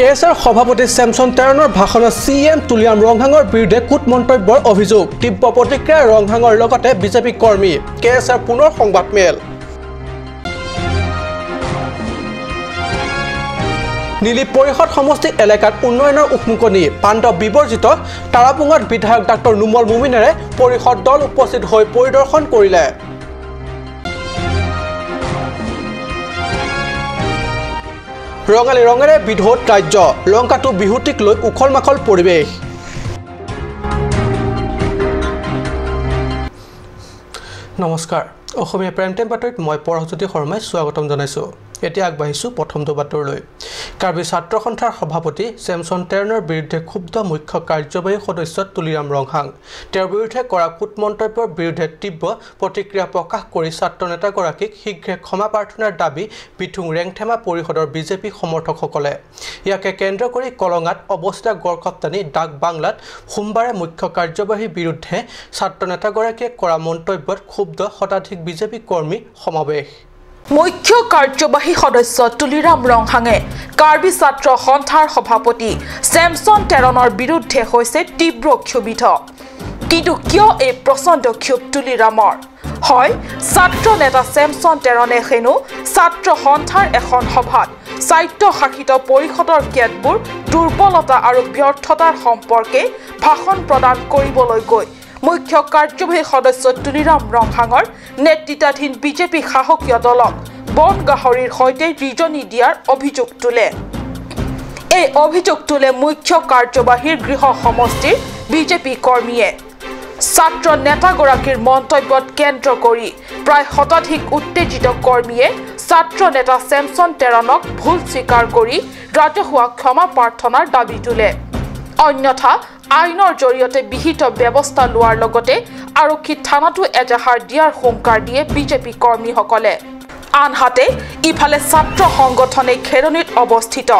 কেএছআৰ সভাপতি চেমছন টেৰণৰ ভাষণত C M Tuliram ৰংহাঙৰ বিৰুদ্ধে কূট মন্তব্যৰ অভিযোগ। তীব্ৰ প্ৰতিক্ৰিয়া ৰংহাঙৰ লগতে বিজেপি কৰ্মী। কেএছআৰ পুনৰ সংবাদমেল। নীলি পৰিষদ সমষ্টি এলেকাত উন্নয়নৰ উকমুকনি। পাণ্ডৱ বিবৰ্জিত তাৰাপুঙত বিধায়ক ডাক্তৰ নুমল মুমিনেৰে পৰিষদ দল উপস্থিত হৈ পৰিদৰ্শন কৰিলে। ৰঙালী ৰঙেৰে বিধৌত ৰাজ্য। লংকাটো বিহুটিক লৈ উখল মাখল পৰিৱেশ। নমস্কাৰ, অসমীয়া প্ৰাইম টাইম বাতৰিত মই পৰশজ্যোতি শৰ্মাই স্বাগতম জনাইছোঁ। এতিয়া আগবাঢ়িছোঁ প্ৰথমটো বাতৰিলৈ। কাৰ্বি ছাত্ৰ সন্থাৰ সভাপতি চেমছন টেৰণৰ বিৰুদ্ধে ক্ষুব্ধ মুখ্য কাৰ্যবাহী সদস্য তুলিৰাম ৰংহাং। তেওঁৰ বিৰুদ্ধে কৰা কূট মন্তব্যৰ বিৰুদ্ধে তীব্ৰ প্ৰতিক্ৰিয়া প্ৰকাশ কৰি ছাত্ৰ নেতাগৰাকীক শীঘ্ৰে ক্ষমা প্ৰাৰ্থনাৰ দাবী বিথুং ৰেংথেমা পৰিষদৰ বিজেপি সমৰ্থকসকলে। ইয়াকে কেন্দ্ৰ কৰি কলঙাত অৱস্থিত গড়কপ্তানি ডাক বাংলাত সোমবাৰে মুখ্য কাৰ্যবাহীৰ বিৰুদ্ধে ছাত্ৰ নেতাগৰাকীয়ে কৰা মন্তব্যত ক্ষুব্ধ শতাধিক বিজেপি কৰ্মী সমাৱেশ। মুখ্য কাৰ্যবাহী সদস্য তুলিৰাম ৰংহাঙে কাৰ্বি ছাত্ৰ সন্থাৰ সভাপতি চেমছন টেৰণৰ বিৰুদ্ধে হৈছে তীব্ৰ ক্ষোভিত। কিন্তু কিয় এই প্ৰচণ্ড ক্ষোভ তুলিৰামৰ? হয়, ছাত্ৰ নেতা চেমছন টেৰণে হেনো ছাত্ৰ সন্থাৰ এখন সভাত স্বায়ত্তশাসিত পৰিষদৰ কেতবোৰ দুৰ্বলতা আৰু ব্যৰ্থতাৰ সম্পৰ্কে ভাষণ প্ৰদান কৰিবলৈ গৈ মুখ্য কাৰ্যবাহী সদস্য তুলিৰাম ৰংহাঙৰ নেতৃত্বাধীন বিজেপি শাসকীয় দলক বন গাহৰিৰ সৈতে ৰিজনি দিয়াৰ অভিযোগ তোলে। এই অভিযোগ তোলে মুখ্য কাৰ্যবাহীৰ গৃহ সমষ্টিৰ বিজেপি কৰ্মীয়ে। ছাত্ৰ নেতাগৰাকীৰ মন্তব্যত কেন্দ্ৰ কৰি প্ৰায় শতাধিক উত্তেজিত কৰ্মীয়ে ছাত্ৰ নেতা চেমছন টেৰণক ভুল স্বীকাৰ কৰি ৰাজহুৱা ক্ষমা প্ৰাৰ্থনাৰ দাবী তোলে। অন্যথা আইনৰ জৰিয়তে বিহিত ব্যৱস্থা লোৱাৰ লগতে আৰক্ষী থানাতো এজাহাৰ দিয়াৰ হুংকাৰ দিয়ে বিজেপি কৰ্মীসকলে। আনহাতে ইফালে ছাত্ৰ সংগঠনে খেৰণিত অৱস্থিত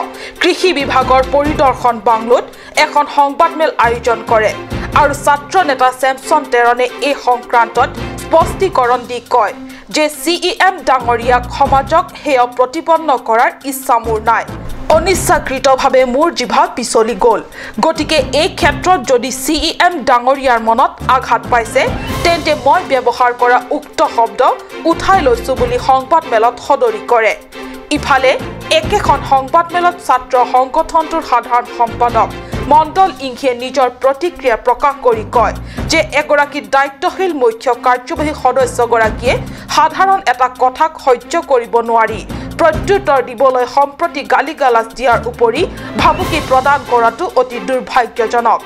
কৃষি বিভাগৰ পৰিদৰ্শন বাংলোত এখন সংবাদমেল আয়োজন কৰে আৰু ছাত্ৰ নেতা চেমছন টেৰণে এই সংক্ৰান্তত স্পষ্টীকৰণ দি কয় যে চি ই এম ডাঙৰীয়াক সমাজক সেয়া প্ৰতিপন্ন কৰাৰ ইচ্ছা মোৰ নাই, অনিচ্ছাকৃতভাৱে মোৰ জিভা পিছলি গ'ল। গতিকে এই ক্ষেত্ৰত যদি চি ই এম ডাঙৰীয়াৰ মনত আঘাত পাইছে তেন্তে মই ব্যৱহাৰ কৰা উক্ত শব্দ উঠাই লৈছোঁ বুলি সংবাদমেলত সদৰি কৰে। ইফালে একেখন সংবাদমেলত ছাত্ৰ সংগঠনটোৰ সাধাৰণ সম্পাদক মণ্ডল ইংহিয়ে নিজৰ প্ৰতিক্ৰিয়া প্ৰকাশ কৰি কয় যে এগৰাকী দায়িত্বশীল মুখ্য কাৰ্যবাহী সদস্যগৰাকীয়ে সাধাৰণ এটা কথাক সহ্য কৰিব নোৱাৰি প্ৰত্যুত্তৰ দিবলৈ সম্প্ৰতি গালি গালাজ দিয়াৰ উপৰি ভাবুকি প্ৰদান কৰাটো অতি দুৰ্ভাগ্যজনক।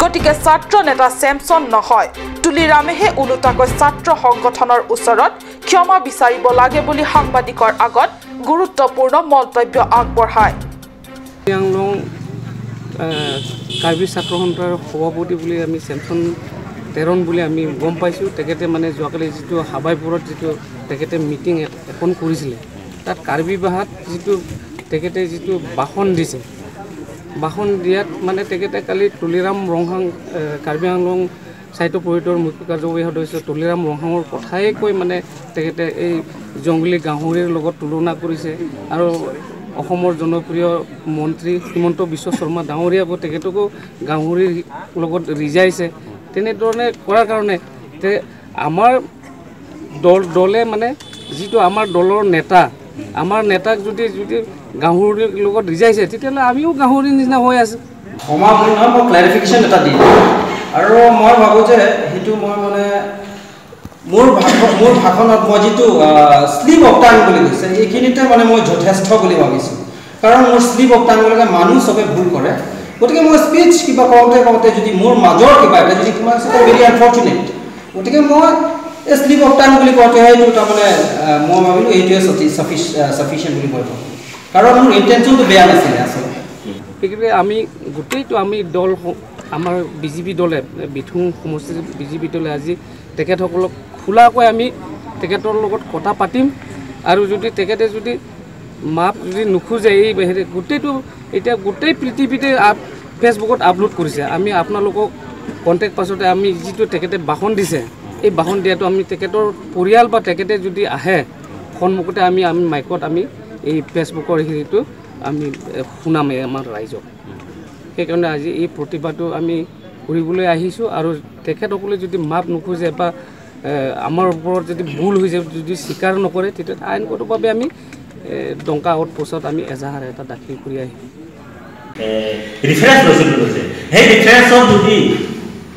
গতিকে ছাত্ৰ নেতা চেমছন নহয়, তুলিৰামেহে ওলোটাকৈ ছাত্ৰ সংগঠনৰ ওচৰত ক্ষমা বিচাৰিব লাগে বুলি সাংবাদিকৰ আগত গুৰুত্বপূৰ্ণ মন্তব্য আগবঢ়ায়। কাৰ্বি ছাত্ৰ সন্থাৰ সভাপতি বুলি আমি চেমছন টেৰণ বুলি আমি গম পাইছোঁ। তেখেতে মানে যোৱাকালি যিটো হাবাইপুৰত যিটো তেখেতে মিটিং এখন কৰিছিলে, তাত কাৰ্বি ভাষাত যিটো তেখেতে যিটো ভাষণ দিছে, ভাষণ দিয়াত মানে তেখেতে কালি তুলিৰাম ৰংহাং কাৰ্বি আংলং স্বায়ত্ত পৰিষদৰ মুখ্য কাৰ্যবাহী সদস্য তুলিৰাম ৰংহাঙৰ কথাই কৈ মানে তেখেতে এই জংঘলী গাহৰিৰ লগত তুলনা কৰিছে আৰু অসমৰ জনপ্ৰিয় মন্ত্ৰী হিমন্ত বিশ্ব শৰ্মা ডাঙৰীয়াকো তেখেতকো গাহৰিৰ লগত ৰিজাইছে। তেনেধৰণে কৰাৰ কাৰণে আমাৰ দলে মানে যিটো আমাৰ দলৰ নেতা, আমাৰ নেতাক যদি যদি গাহৰিৰ লগত ৰিজাইছে তেতিয়াহ'লে আমিও গাহৰিৰ নিচিনা হৈ আছোঁ। ক্ষমা বুলি নহয়, মই ক্লেৰিফিকেশ্যন এটা দিম আৰু মই ভাবোঁ যে সেইটো মই মানে মোৰ ভাষণত মই যিটো শ্লিপ অফ টাং বুলি কৈছে এইখিনিতে মানে মই যথেষ্ট বুলি ভাবিছোঁ। কাৰণ মোৰ শ্লিপ অফ টাং বুলি মানুহ চবে ভুল কৰে, গতিকে মই স্পীচ কিবা কওঁতে কওঁতে যদি মোৰ মাজৰ কিবা এটা যদি সোমাই আছে ভেৰি আনফৰ্চুনেট। গতিকে মই এই শ্লিপ অফ টাং বুলি কওঁতে সেইটো তাৰমানে মই ভাবিলোঁ এইটোৱে চাফিচিয়েণ্ট বুলি মই ভাবোঁ, কাৰণ মোৰ ইণ্টেনশ্যনটো বেয়া নাছিলে আচলতে। গতিকে আমি গোটেইটো আমি দল আমাৰ বিজেপি দলে বিথুং সমষ্টিৰ বিজেপি দলে আজি তেখেতসকলক খোলাকৈ আমি তেখেতৰ লগত কথা পাতিম আৰু যদি তেখেতে যদি মাপ যদি নোখোজে এই গোটেইটো এতিয়া গোটেই পৃথিৱীতে ফেচবুকত আপলোড কৰিছে। আমি আপোনালোকক কণ্টেক্ট পাছতে আমি যিটো তেখেতে ভাষণ দিছে এই ভাষণ দিয়াটো আমি তেখেতৰ পৰিয়াল বা তেখেতে যদি আহে সন্মুখতে আমি আমি মাইকত আমি এই ফেচবুকৰ হেৰিটো আমি শুনাম আমাৰ ৰাইজক। সেইকাৰণে আজি এই প্ৰতিবাদটো আমি কৰিবলৈ আহিছোঁ। আৰু তেখেতসকলে যদি মাপ নোখোজে বা আমাৰ ওপৰত যদি ভুল হৈ যায়, যদি স্বীকাৰ নকৰে, তেতিয়া আইনগতভাৱে আমি ডংকা আউটপোষ্টত আমি এজাহাৰ এটা দাখিল কৰি আহিম। ৰিফাৰেঞ্চ লৈছে বুলি কৈছে, সেই ৰিফাৰেঞ্চত যদি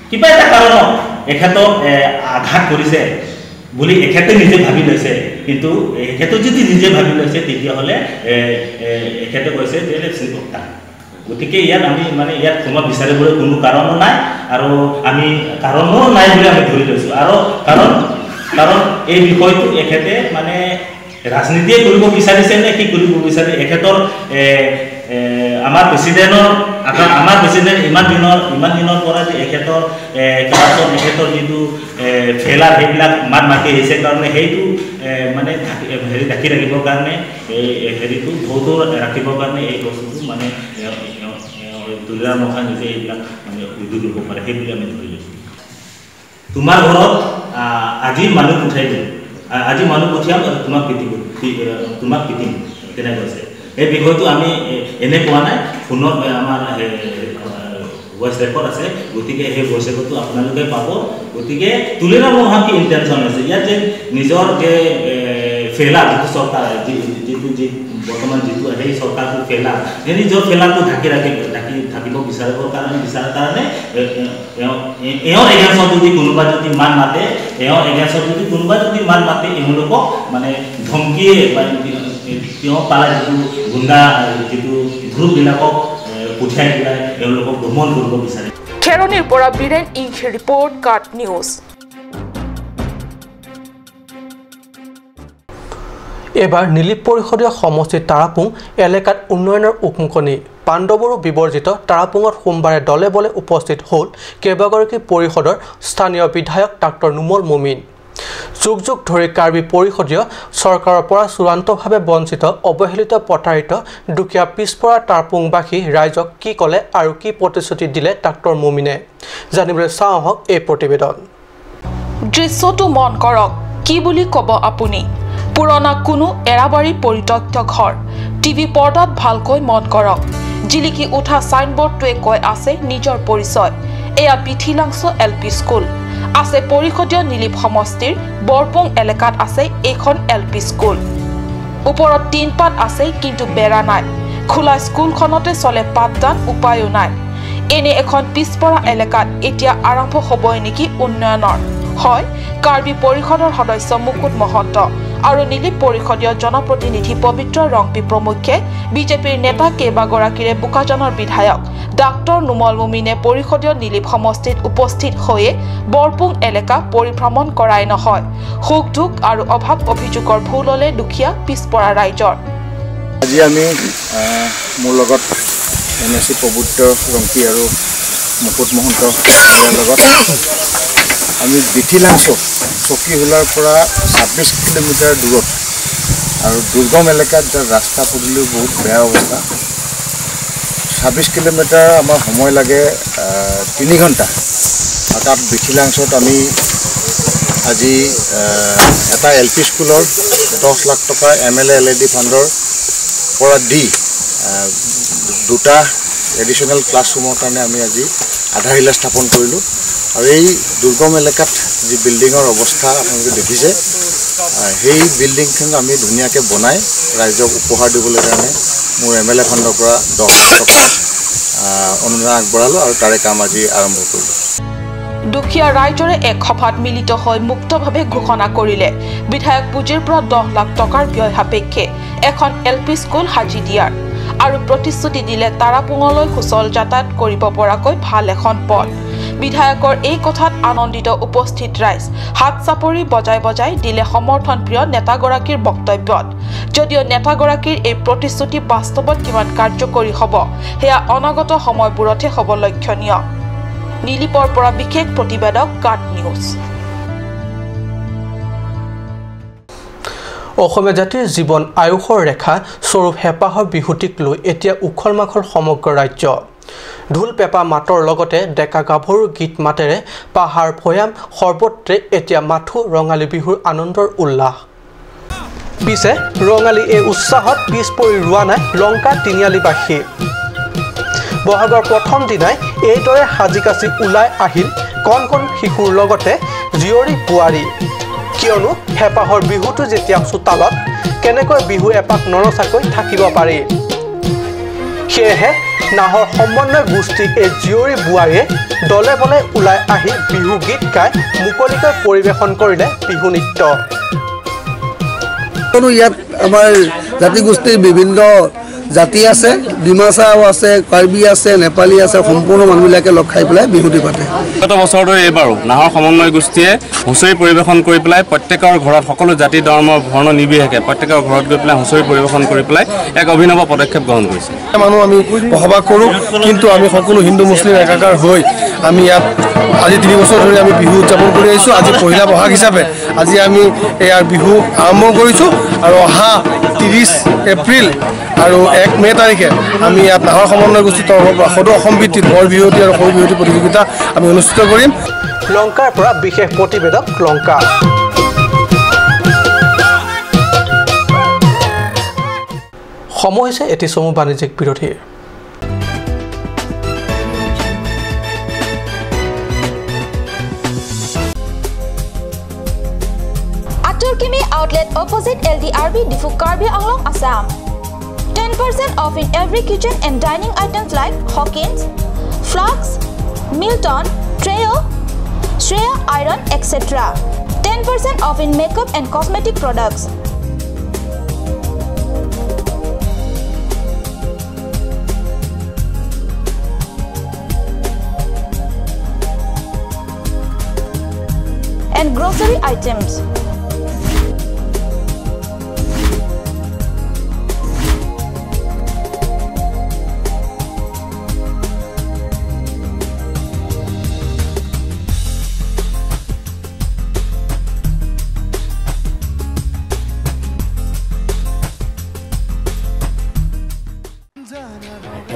কিবা এটা কাৰণত এখেতক আঘাত কৰিছে বুলি এখেতে নিজে ভাবি লৈছে, কিন্তু এখেতে যদি নিজে ভাবি লৈছে তেতিয়াহ'লে এখেতে কৈছে যে শ্লীপ। গতিকে ইয়াত আমি মানে ইয়াত ক্ষমা বিচাৰিবলৈ কোনো কাৰণো নাই আৰু আমি কাৰণো নাই বুলি আমি ধৰি লৈছোঁ। আৰু কাৰণ কাৰণ এই বিষয়টো এখেতে মানে ৰাজনীতিয়ে কৰিব বিচাৰিছে নে কি কৰিব বিচাৰে, এখেতৰ আমাৰ প্ৰেচিডেণ্টৰ আমাৰ প্ৰেচিডেণ্ট ইমান দিনৰ পৰা যে এখেতৰ ক্লাছত এখেতৰ যিটো ফেলাৰ সেইবিলাক মাত মাতি আহিছে কাৰণে সেইটো মানে হেৰি ঢাকি ৰাখিবৰ কাৰণে এই হেৰিটো ঢৌটো ৰাখিবৰ কাৰণে এই বস্তুটো মানে তুলিৰাম ৰংহাং নিজে এইবিলাক মানে উদ্যোগ ল'ব পাৰে সেই বুলি আমি ধৰি লৈছোঁ। তোমাৰ ঘৰত আজি মানুহ পঠিয়াই দিম, আজি মানুহ পঠিয়াম আৰু তোমাক পিটিব, তোমাক পিটিম তেনেকৈ কৈছে। এই বিষয়টো আমি এনে কোৱা নাই, ফোনত আমাৰ ভইচ ৰেকৰ্ড আছে, গতিকে সেই ভইচ ৰেকৰ্ডটো আপোনালোকে পাব। গতিকে তুলিৰাম ৰংহাং কি ইণ্টেনশ্যন আছে ইয়াত যে নিজৰ যে ফেলা যিটো চৰকাৰ যিটো যি বৰ্তমান যিটো সেই চৰকাৰটো ফেলা, সেই নিজৰ ফেলাটো ঢাকি ৰাখি ঢাকি থাকিব বিচাৰিবৰ কাৰণে বিচাৰাৰ কাৰণে এওঁৰ এগেইনষ্টত যদি কোনোবা যদি মাত মাতে, এওঁৰ এগেইনষ্টত যদি কোনোবা যদি মাত মাতে, এওঁলোকক মানে ধমকিয়ে বা তেওঁ পাৰা যিটো গুণ্ডা যিটো গ্ৰুপবিলাকক পঠিয়াই পেলাই এওঁলোকক দমন কৰিব বিচাৰে। খেৰণিৰ পৰা বীৰেন ইংখি ৰিপৰ্ট, কাট নিউজ। এবাৰ নীলিপ পৰিষদীয় সমষ্টি তাৰাপুং এলেকাত উন্নয়নৰ উকমুকনি। পাণ্ডৱৰো বিবৰ্জিত তাৰাপুঙত সোমবাৰে দলে বলে উপস্থিত হ'ল কেইবাগৰাকী পৰিষদৰ স্থানীয় বিধায়ক ডাক্তৰ নুমল মুমিন। যুগ যুগ ধৰি কাৰ্বি পৰিষদীয় চৰকাৰৰ পৰা চূড়ান্তভাৱে বঞ্চিত, অৱহেলিত, প্ৰতাৰিত দুখীয়া পিছপৰা তাৰাপুংবাসী ৰাইজক কি ক'লে আৰু কি প্ৰতিশ্ৰুতি দিলে ডাক্তৰ মুমিনে, জানিবলৈ চাওঁ আহক এই প্ৰতিবেদন। দৃশ্যটো মন কৰক, কি বুলি ক'ব আপুনি? পুৰণা কোনো এৰাবাৰী পৰিত্যক্ত ঘৰ। টিভি পৰ্দাত ভালকৈ মন কৰক, জিলিকি উঠা চাইনবোৰ্ডটোৱে কৈ আছে নিজৰ পৰিচয়। এয়া বিথিলাংছ এল পি স্কুল আছে পৰিষদীয় নীলিপ সমষ্টিৰ বৰপুং এলেকাত আছে এইখন এল পি স্কুল। ওপৰত টিনপাত আছে কিন্তু বেৰা নাই। খোলা স্কুলখনতে চলে পাঠদান, উপায়ো নাই। এনে এখন পিছপৰা এলেকাত এতিয়া আৰম্ভ হ'বই নেকি উন্নয়নৰ? হয়, কাৰ্বি পৰিষদৰ সদস্য মুকুট মহন্ত আৰু নীলিপ পৰিষদীয় জনপ্ৰতিনিধি পবিত্ৰ ৰংপি প্ৰমুখ্যে বিজেপিৰ নেতা কেইবাগৰাকীৰে বোকাজানৰ বিধায়ক ডাক্তৰ নুমল মুমিনে পৰিষদীয় নীলিপ সমষ্টিত উপস্থিত হৈয়ে বৰপুং এলেকা পৰিভ্ৰমণ কৰাই নহয়, সুখ দুখ আৰু অভাৱ অভিযোগৰ ভুল ল'লে দুখীয়া পিছপৰা ৰাইজৰ। আজি আমি মোৰ লগত এম এছ চি পবিত্ৰ ৰংপি আৰু মুকুট মহন্ত লগত আমি বিথিলাংছ চকীহোলাৰ পৰা 26 কিলোমিটাৰ দূৰত আৰু দুৰ্গম এলেকাত, যাৰ ৰাস্তা পদূলিও বহুত বেয়া অৱস্থা। 26 কিলোমিটাৰ আমাৰ সময় লাগে 3 ঘণ্টা। আৰু তাত বিথিলাংছত আমি আজি এটা এল পি স্কুলৰ 10 লাখ টকা M L A L A D ফাণ্ডৰ পৰা দি দুটা এডিশ্যনেল ক্লাছৰুমৰ কাৰণে আমি আজি আধাৰশিলা স্থাপন কৰিলোঁ। আৰু এই দুৰ্গম এলেকাত যি বিল্ডিঙৰ অৱস্থা আপোনালোকে দেখিছে, সেই বিল্ডিংখন আমি ধুনীয়াকৈ বনাই ৰাইজক উপহাৰ দিবলৈ কাৰণে মোৰ এম এল এ ফাণ্ডৰ পৰা 10 লাখ টকা অনুদান আগবঢ়ালোঁ আৰু তাৰে কাম আজি আৰম্ভ কৰিলোঁ। দুখীয়া ৰাইজৰে এক সভাত মিলিত হৈ মুক্তভাৱে ঘোষণা কৰিলে বিধায়ক পুঁজিৰ পৰা 10 লাখ টকাৰ ব্যয় সাপেক্ষে এখন এল পি স্কুল সাজি দিয়াৰ আৰু প্ৰতিশ্ৰুতি দিলে তাৰাপুঙলৈ সুচল যাতায়াত কৰিব পৰাকৈ ভাল এখন পথ। বিধায়কৰ এই কথাত আনন্দিত উপস্থিত ৰাইজ হাত চাপৰি বজাই বজাই দিলে সমৰ্থন প্ৰিয় নেতাগৰাকীৰ বক্তব্যত। যদিও নেতাগৰাকীৰ এই প্ৰতিশ্ৰুতি বাস্তৱত কিমান কাৰ্যকৰী হ'ব সেয়া অনাগত সময়বোৰতহে হ'ব লক্ষণীয়। নীলিপৰ পৰা বিশেষ প্ৰতিবেদক, কাট নিউজ। অসমীয়া জাতিৰ জীৱন আয়ুসৰ ৰেখা স্বৰূপ হেঁপাহৰ বিহুটিক লৈ এতিয়া উখল মাখল সমগ্ৰ ৰাজ্য। ঢোল পেঁপা মাতৰ লগতে ডেকা গাভৰুৰ গীত মাতেৰে পাহাৰ ভৈয়াম সৰ্বত্ৰে এতিয়া মাথো ৰঙালী বিহুৰ আনন্দৰ উল্লাস। পিছে ৰঙালী এই উৎসাহত পিছ পৰি ৰোৱা নাই লংকা তিনিআলিবাসী। বহাগৰ প্ৰথম দিনাই এইদৰে সাজি কাচি ওলাই আহিল কণ কণ শিশুৰ লগতে জীয়ৰী বোৱাৰী। কিয়নো হেঁপাহৰ বিহুটো যেতিয়া চোতালত কেনেকৈ বিহু এপাক ননচাকৈ থাকিব পাৰি। সেয়েহে নাহৰ সমন্বয় গোষ্ঠীৰ এই জীয়ৰী বোৱাৰীয়ে দলে বলে ওলাই আহি বিহু গীত গাই মুকলিকৈ পৰিৱেশন কৰিলে বিহু নৃত্য। ইয়াত আমাৰ জাতিগোষ্ঠীৰ বিভিন্ন জাতি আছে, ডিমাচাও আছে, কাৰ্বি আছে, নেপালী আছে, সম্পূৰ্ণ মানুহবিলাকে লগ খাই পেলাই বিহুটি পাতে। গত বছৰৰ দৰে এইবাৰো নাহৰ সমন্বয় গোষ্ঠীয়ে হুঁচৰি পৰিৱেশন কৰি পেলাই প্ৰত্যেকৰ ঘৰত সকলো জাতি ধৰ্ম বৰ্ণ নিৰ্বিশেষে প্ৰত্যেকৰ ঘৰত গৈ পেলাই হুঁচৰি পৰিৱেশন কৰি পেলাই এক অভিনৱ পদক্ষেপ গ্ৰহণ কৰিছে। মানুহ আমি বসবাস কৰোঁ, কিন্তু আমি সকলো হিন্দু মুছলিম একাকাৰ হৈ আমি ইয়াত আজি 3 বছৰ ধৰি আমি বিহু উদযাপন কৰি আহিছোঁ। আজি পহিলা বহাগ হিচাপে আজি আমি ইয়াৰ বিহু আৰম্ভ কৰিছোঁ আৰু অহা 30 এপ্ৰিল আৰু 1 মে' তাৰিখে আমি ইয়াত নাহৰ সমন্বয় গোষ্ঠীৰ তৰফৰ পৰা সদৌ অসম ভিত্তিত বৰ বিহুৱতী আৰু সৰু বিহুৱতী প্ৰতিযোগিতা আমি অনুষ্ঠিত কৰিম। লংকাৰ পৰা বিশেষ প্ৰতিবেদক লংকা। সময় হৈছে এটি চমু বাণিজ্যিক বিৰতিৰ। Aturkimi outlet opposite LDRB Diphu Karbi Anglong, Assam. 10% off in every kitchen and dining items like Hawkins, Flux, Milton, Treo, Shreya Iron, etc. 10% off in makeup and cosmetic products. And grocery items.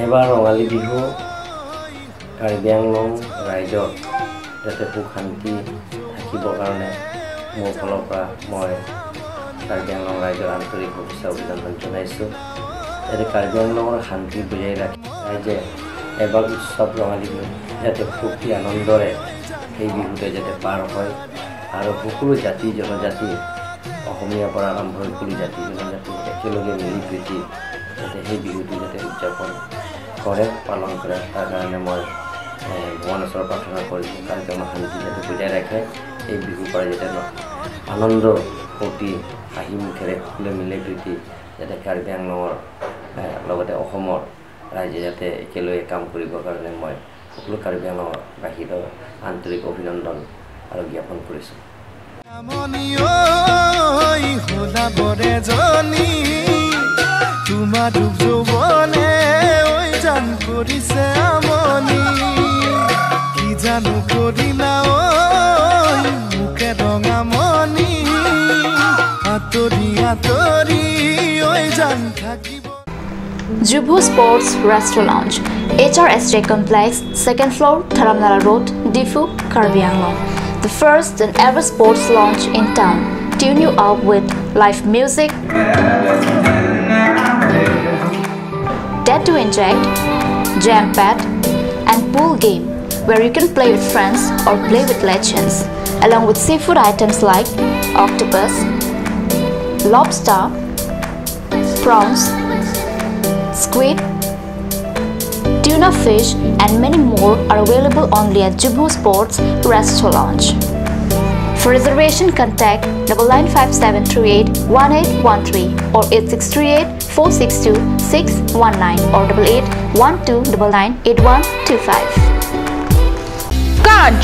এবাৰ ৰঙালী বিহু কাৰ্বি আংলং ৰাইজৰ যাতে সুখ শান্তি থাকিবৰ কাৰণে মোৰ ফালৰ পৰা মই কাৰ্বি আংলং ৰাইজৰ আন্তৰিক শুভেচ্ছা অভিনন্দন জনাইছোঁ। যাতে কাৰ্বি আংলঙৰ শান্তি বজাই ৰাখি ৰাইজে এবাৰ উৎসৱ ৰঙালী বিহু যাতে ফূৰ্তি আনন্দৰে সেই বিহুতে যাতে পাৰ হয় আৰু সকলো জাতি জনজাতি অসমীয়াৰ পৰা আৰম্ভ কৰি সকলো জাতি জনজাতি একেলগে মিলি প্ৰীতি যাতে সেই বিহুটো যাতে উদযাপন কৰে, পালন কৰে, তাৰ কাৰণে মই ভগৱানৰ ওচৰত প্ৰাৰ্থনা কৰিছোঁ। কাৰ্বি আংলং শান্তি যাতে বজাই ৰাখে, এই বিহুৰ পৰা যাতে আনন্দ ফূৰ্তি হাঁহি মুখেৰে সকলোৱে মিলি প্ৰীতি যাতে কাৰ্বি আংলঙৰ লগতে অসমৰ ৰাইজে যাতে একেলগে কাম কৰিবৰ কাৰণে মই সকলো কাৰ্বি আংলঙৰবাসীৰ আন্তৰিক অভিনন্দন আৰু জ্ঞাপন কৰিছোঁ। Jubu Sports Restaurant Lounge, HRSJ Complex, 2nd floor, Dharamnala Road, Diphu, Karbi Anglong. The first and ever sports lounge in town. Tune you up with live music, tattoo inject, jam pad, and pool game where you can play with friends or play with legends, along with seafood items like octopus, lobster, prawns, squid, tuna fish, and many more are available only at Jubu Sports Restaurant Lounge. For reservation, contact 995738 1813 or 8638 462 619 or 881299 8125. কাজ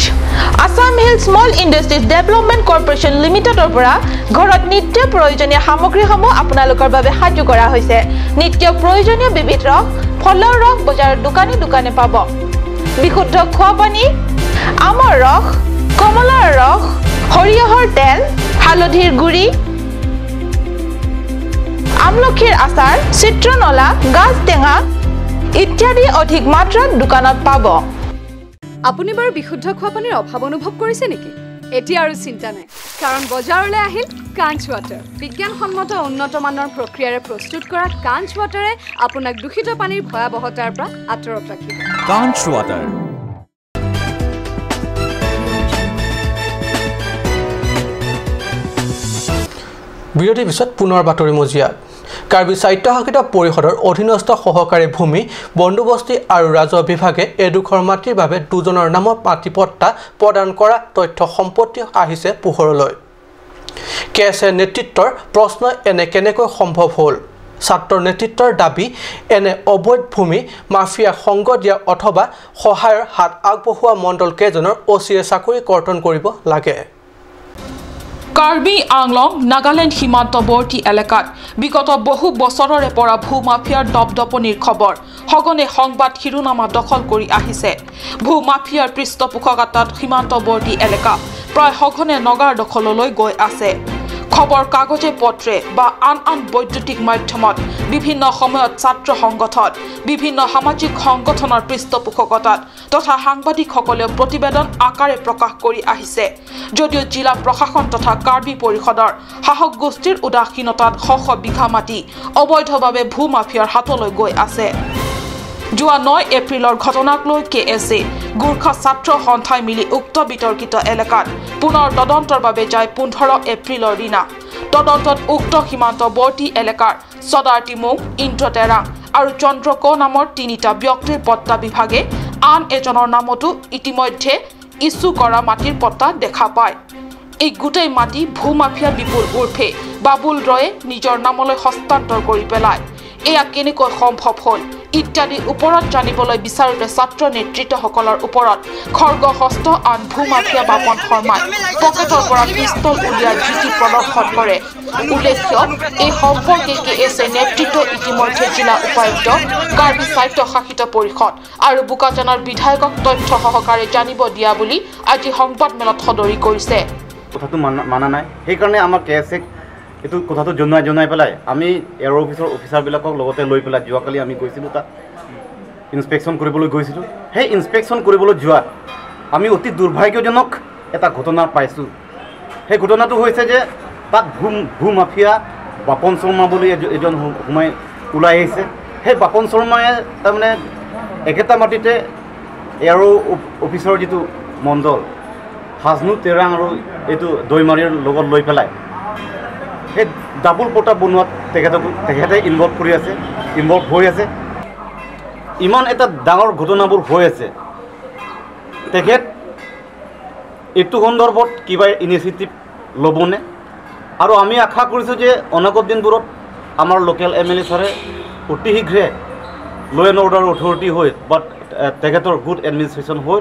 Assam hill small industries development corporation লিমিটেডৰ পৰা ঘৰত নিত্য প্ৰয়োজনীয় সামগ্ৰীসমূহ আপোনালোকৰ বাবে সাজু কৰা হৈছে। নিত্য প্ৰয়োজনীয় বিবিধ ৰস, ফলৰ ৰস বজাৰৰ দোকানে দোকানে পাব। বিশুদ্ধ খোৱা পানী, আমৰ ৰস, কমলাৰ ৰস, সৰিয়হৰ তেল, হালধিৰ গুড়ি, আমলখিৰ আচাৰ, চিত্ৰনলা, গাজ টেঙা ইত্যাদি অধিক মাত্ৰাত দোকানত পাব। আপুনি বাৰু বিশুদ্ধ খোৱা পানীৰ অভাৱ অনুভৱ কৰিছে নেকি? এতিয়া আৰু চিন্তা নাই। কাৰণ বজাৰলৈ আহিল কাঞ্চ ৱাটাৰ। বিজ্ঞানসন্মত উন্নত মানৰ প্ৰক্ৰিয়াৰে প্ৰস্তুত কৰা কাঞ্চ ৱাটাৰে আপোনাক দূষিত পানীৰ ভয়াৱহতাৰ পৰা আঁতৰত ৰাখিব। কাঞ্চ ৱাটাৰ। বিৰতিৰ পিছত পুনৰ বাতৰি মজিয়াত। কাৰ্বি স্বায়ত্তশাসিত পৰিষদৰ অধীনস্থ সহকাৰী ভূমি বন্দোবস্তি আৰু ৰাজহ বিভাগে এডোখৰ মাটিৰ বাবে দুজনৰ নামত মাটি পট্টা প্ৰদান কৰা তথ্য সম্পত্তি আহিছে পোহৰলৈ। কে এছ এ নেতৃত্বৰ প্ৰশ্ন, এনে কেনেকৈ সম্ভৱ হ'ল? ছাত্ৰৰ নেতৃত্বৰ দাবী, এনে অবৈধ ভূমি মাফিয়াক সংগ দিয়া অথবা সহায়ৰ হাত আগবঢ়োৱা মণ্ডল কেইজনৰ অচিৰে চাকৰি কৰ্তন কৰিব লাগে। কাৰ্বি আংলং নাগালেণ্ড সীমান্তৱৰ্তী এলেকাত বিগত বহু বছৰৰে পৰা ভূ মাফিয়াৰ দপদপনিৰ খবৰ সঘনে সংবাদ শিৰোনামা দখল কৰি আহিছে। ভূ মাফিয়াৰ পৃষ্ঠপোষকতাত সীমান্তৱৰ্তী এলেকা প্ৰায় সঘনে নগাৰ দখললৈ গৈ আছে। খবৰ কাগজে পত্ৰে বা আন আন বৈদ্যুতিক মাধ্যমত বিভিন্ন সময়ত ছাত্ৰ সংগঠন, বিভিন্ন সামাজিক সংগঠনৰ পৃষ্ঠপোষকতাত তথা সাংবাদিকসকলেও প্ৰতিবেদন আকাৰে প্ৰকাশ কৰি আহিছে। যদিও জিলা প্ৰশাসন তথা কাৰ্বি পৰিষদৰ শাসক গোষ্ঠীৰ উদাসীনতাত শ শ বিঘা মাটি অবৈধভাৱে ভূ মাফিয়াৰ হাতলৈ গৈ আছে। যোৱা 9 এপ্ৰিলৰ ঘটনাক লৈ কে এছ এ গোৰ্খা ছাত্ৰ সন্থাই মিলি উক্ত বিতৰ্কিত এলেকাত পুনৰ তদন্তৰ বাবে যায় 15 এপ্ৰিলৰ দিনা। তদন্তত উক্ত সীমান্তৱৰ্তী এলেকাৰ চদাৰ টিমুং, ইন্দ্ৰ তেৰাং আৰু চন্দ্ৰ ক নামৰ 3টা ব্যক্তিৰ পট্টা বিভাগে আন এজনৰ নামতো ইতিমধ্যে ইছ্যু কৰা মাটিৰ পট্টা দেখা পায়। এই গোটেই মাটি ভূ মাফিয়া বিপুল উৰ্ফে বাবুল ৰয়ে নিজৰ নামলৈ হস্তান্তৰ কৰি পেলায়। এয়া কেনেকৈ সম্ভৱ হ'ল ইত্যাদিৰ ওপৰত জানিবলৈ বিচাৰোঁতে ছাত্ৰ নেতৃত্বসকলৰ ওপৰত খৰ্গহস্ত আন ভূ মাফিয়া বাপন শৰ্মাই পকেটৰ পৰা পিষ্টল উলিয়াই ভীতি প্ৰদৰ্শন কৰে। উল্লেখ্য, এই সম্পৰ্কে কে এছ এ নেতৃত্ব ইতিমধ্যে জিলা উপায়ুক্ত, কাৰ্বি স্বায়ত্তশাসিত পৰিষদ আৰু বোকাজানৰ বিধায়কক তথ্য সহকাৰে জানিব দিয়া বুলি আজি সংবাদমেলত সদৰি কৰিছে। কথাটো মানা নাই, সেইকাৰণে আমাৰ কে এছ এক এইটো কথাটো জনাই পেলাই আমি এয়াৰ অফিচৰ অফিচাৰবিলাকক লগতে লৈ পেলাই যোৱাকালি আমি গৈছিলোঁ, তাত ইনস্পেকশ্যন কৰিবলৈ গৈছিলোঁ। সেই ইনস্পেকশ্যন কৰিবলৈ যোৱাত আমি অতি দুৰ্ভাগ্যজনক এটা ঘটনা পাইছোঁ। সেই ঘটনাটো হৈছে যে তাত ভূ মাফিয়া বাপন শৰ্মা বুলি এজন সোমাই ওলাই আহিছে। সেই বাপন শৰ্মাই তাৰমানে একেটা মাটিতে এয়াৰ অফিচৰ যিটো মণ্ডল হাজনু তেৰাং আৰু এইটো দৈমাৰীৰ লগত লৈ পেলাই সেই ডাবুল পটা বনোৱাত তেখেতে ইনভল্ভ কৰি আছে, ইনভল্ভ হৈ আছে। ইমান এটা ডাঙৰ ঘটনাবোৰ হৈ আছে, তেখেত এইটো সন্দৰ্ভত কিবা ইনিচিয়েটিভ ল'বনে? আৰু আমি আশা কৰিছোঁ যে অনাগত দিনবোৰত আমাৰ লোকেল এম এল এ ছাৰে অতি শীঘ্ৰে ল' এণ্ড অৰ্ডাৰ অথৰিটি হৈ বা তেখেতৰ গুড এডমিনিষ্ট্ৰেশ্যন হৈ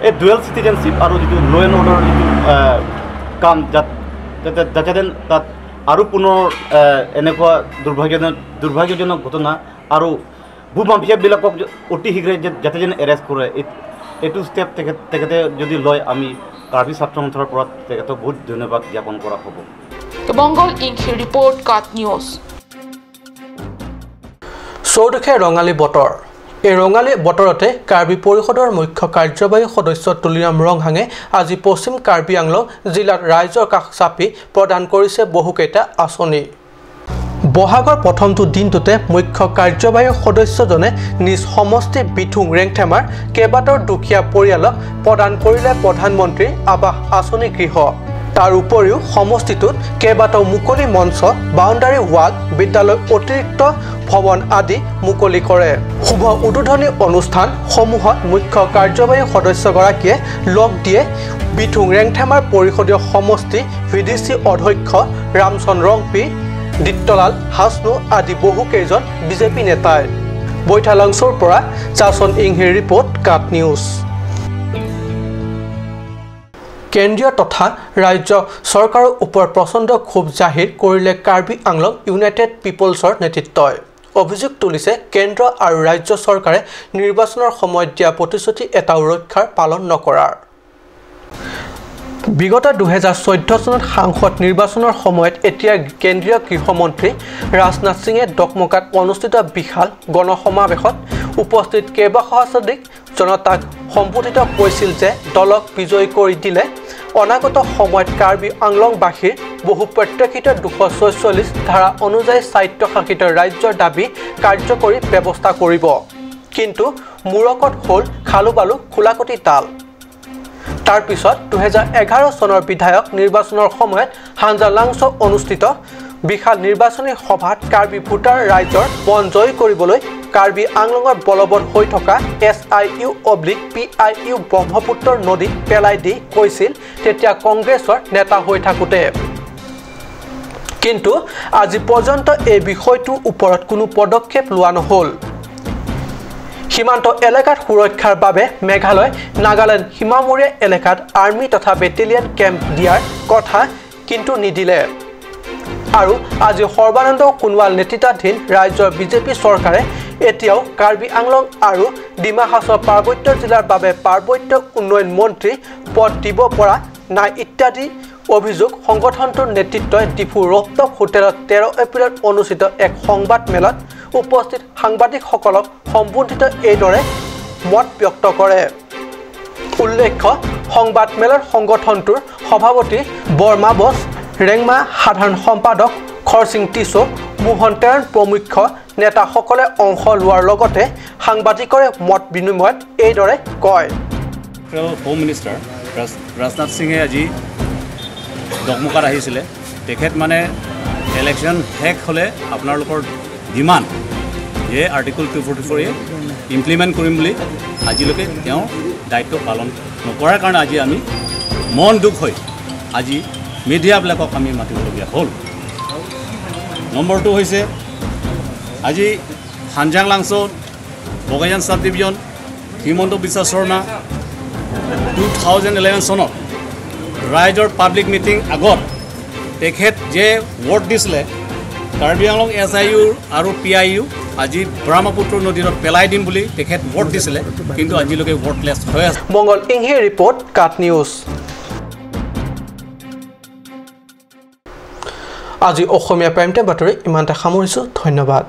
এই ডুৱেল চিটিজেনশ্বিপ আৰু যিটো ল' এণ্ড অৰ্ডাৰ যিটো কাম যাতে যেন তাত আৰু পুনৰ এনেকুৱা দুৰ্ভাগ্যজনক ঘটনা আৰু ভূ মাফিয়াবিলাকক অতি শীঘ্ৰে যাতে যেন এৰেষ্ট কৰে, এইটো ষ্টেপ তেখেতে যদি লয় আমি কাৰ্বি ছাত্ৰ সন্থাৰ পৰা তেখেতক বহুত ধন্যবাদ জ্ঞাপন কৰা হ'ব। মংগল ইংখিৰ ৰিপৰ্ট, কাট নিউজ। চৌদিশে ৰঙালী বতৰ। এই ৰঙালী বতৰতে কাৰ্বি পৰিষদৰ মুখ্য কাৰ্যবাহী সদস্য তুলিৰাম ৰংহাঙে আজি পশ্চিম কাৰ্বি আংলং জিলাত ৰাইজৰ কাষ চাপি প্ৰদান কৰিছে বহুকেইটা আঁচনি। বহাগৰ প্ৰথমটো দিনটোতে মুখ্য কাৰ্যবাহী সদস্যজনে নিজ সমষ্টি বিথুং ৰেংথেমাৰ কেইবাটাও দুখীয়া পৰিয়ালক প্ৰদান কৰিলে প্ৰধানমন্ত্ৰী আৱাস আঁচনি গৃহ। তাৰ উপৰিও সমষ্টিটোত কেইবাটাও মুকলি মঞ্চ, বাউণ্ডাৰী ৱাল, বিদ্যালয় অতিৰিক্ত ভৱন আদি মুকলি কৰে। শুভ উদ্বোধনী অনুষ্ঠানসমূহত মুখ্য কাৰ্যবাহী সদস্যগৰাকীয়ে লগ দিয়ে বিথুং ৰেংথেমাৰ পৰিষদীয় সমষ্টি ভিডিচি অধ্যক্ষ ৰামচন্দ্ৰ ৰংপি, দিত্যলাল হাছনু আদি বহুকেইজন বিজেপি নেতাই। বৈঠালাংছৰ পৰা চাচন ইংহিৰ ৰিপৰ্ট, কাট নিউজ। কেন্দ্ৰীয় তথা ৰাজ্য চৰকাৰৰ ওপৰত প্ৰচণ্ড ক্ষোভ জাহিৰ কৰিলে কাৰ্বি আংলং ইউনাইটেড পিপলছৰ নেতৃত্বই। অভিযোগ তুলিছে কেন্দ্ৰ আৰু ৰাজ্য চৰকাৰে নিৰ্বাচনৰ সময়ত দিয়া প্ৰতিশ্ৰুতি এটাও ৰক্ষাৰ পালন নকৰাৰ। বিগত 2014 চনত সাংসদ নিৰ্বাচনৰ সময়ত এতিয়া কেন্দ্ৰীয় গৃহমন্ত্ৰী ৰাজনাথ সিঙে ডকমকাত অনুষ্ঠিত বিশাল গণসমাৱেশত উপস্থিত কেইবা সহস্ৰাধিক জনতাক সম্বোধিত কৈছিল যে দলক বিজয়ী কৰি দিলে অনাগত সময়ত কাৰ্বি আংলংবাসীৰ বহু প্ৰত্যাশিত 246 ধাৰা অনুযায়ী স্বায়ত্তশাসিত ৰাজ্যৰ দাবী কাৰ্যকৰী ব্যৱস্থা কৰিব। কিন্তু মূৰকত হ'ল খালুবালু খোলাকটি তাল। তাৰ পিছত 2011 চনৰ বিধায়ক নিৰ্বাচনৰ সময়ত হাঞ্জালাংছ অনুষ্ঠিত বিশাল নিৰ্বাচনী সভাত কাৰ্বি ভোটাৰ ৰাইজৰ মন জয় কৰিবলৈ কাৰ্বি আংলঙত বলবৎ হৈ থকা SIU/PIU ব্ৰহ্মপুত্ৰৰ নদীত পেলাই দি কৈছিল তেতিয়া কংগ্ৰেছৰ নেতা হৈ থাকোঁতে। কিন্তু আজি পৰ্যন্ত এই বিষয়টোৰ ওপৰত কোনো পদক্ষেপ লোৱা নহ'ল। সীমান্ত এলেকাত সুৰক্ষাৰ বাবে মেঘালয় নাগালেণ্ড সীমামূৰীয়া এলেকাত আৰ্মি তথা বেটেলিয়ন কেম্প দিয়াৰ কথা কিন্তু নিদিলে। আৰু আজি সৰ্বানন্দ সোণোৱাল নেতৃত্বাধীন ৰাজ্যৰ বিজেপি চৰকাৰে এতিয়াও কাৰ্বি আংলং আৰু ডিমা হাছাও পাৰ্বত্য জিলাৰ বাবে পাৰ্বত্য উন্নয়ন মন্ত্ৰী পদ দিব পৰা নাই ইত্যাদি অভিযোগ সংগঠনটোৰ নেতৃত্বই ডিফু ৰফটপ হোটেলত 13 এপ্ৰিলত অনুষ্ঠিত এক সংবাদ মেলত উপস্থিত সাংবাদিকসকলক সম্বোধিত এইদৰে মত ব্যক্ত কৰে। উল্লেখ্য, সংবাদ মেলত সংগঠনটোৰ সভাপতি বৰ্মা বছ, ৰেংমা, সাধাৰণ সম্পাদক খৰসিং টিছো, মোহন টেৰণ প্ৰমুখ্য নেতাসকলে অংশ লোৱাৰ লগতে সাংবাদিকৰে মত বিনিময়ত এইদৰে কয়। হোম মিনিষ্টাৰ ৰাজনাথ সিঙে আজি ডকমকাত আহিছিলে। তেখেত মানে ইলেকশ্যন শেষ হ'লে আপোনালোকৰ ডিমাণ্ড যে আৰ্টিকল 244 ইমপ্লিমেণ্ট কৰিম বুলি আজিলৈকে তেওঁ দায়িত্ব পালন নকৰাৰ কাৰণে আজি আমি মন দুখ হৈ আজি মিডিয়াবিলাকক আমি মাতিবলগীয়া হ'ল। নম্বৰ 2 হৈছে আজি Hanjanglangso Bokajan sub division Himanta Biswa Sarma 2011 চনত ৰাইজৰ পাব্লিক মিটিং আগত তেখেত যে ৱৰ্ড দিছিলে কাৰ্বি আংলং SIU আৰু PIU আজি ব্ৰহ্মপুত্ৰ নদীত পেলাই দিম বুলি তেখেত ৱৰ্ড দিছিলে, কিন্তু আজিলৈকে ৱৰ্ডলেছ হৈ আছে। মংগল ইংহি ৰিপৰ্ট, কাট নিউজ। আজি অসমীয়া প্ৰাইম টাইম বাতৰি ইমানতে সামৰিছোঁ। ধন্যবাদ।